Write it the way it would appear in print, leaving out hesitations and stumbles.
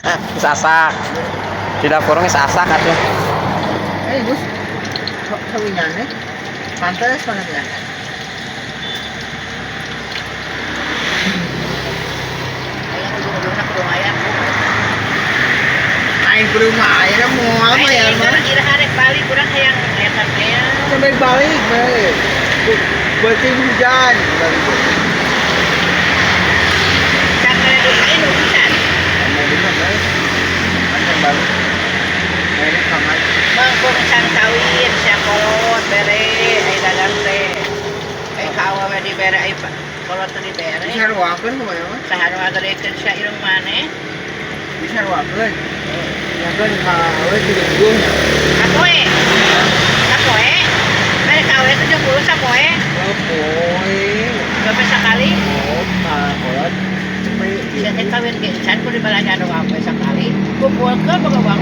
Geus asak. Di dapur geus asak atuh. Eh, Gus. Sawinane. Pantes banget ya. Aya ujung-ujungna kudu aya. Aing kudu mah ayeuna moal mah ya mah. Iraha rek balik urang hayang eta teh ya. Sampai balik, balik. Berarti hujan, balik. Can mere duit nu pisan. Mau di mana? Kan balik. Ini kamar. Bangkung can kawin sia kolot bere ai dagang teh. Ai ka awewe dibere ai kolot teh dibere. Bisa ruangkeun kumaha mah? Saha nu ngagedekeun sia irung maneh? Bisa ruangkeun. Ya kan ka awewe 70 nya. Sapoe. Sapoe. Mere ka awewe 70 sapoe. Oh, poe. Sampai sakali. Oh, ka kolot. Cepet. Sia teh kawin ge can kudu dibalanja nu awewe sakali. Kumpulkeun boga uang.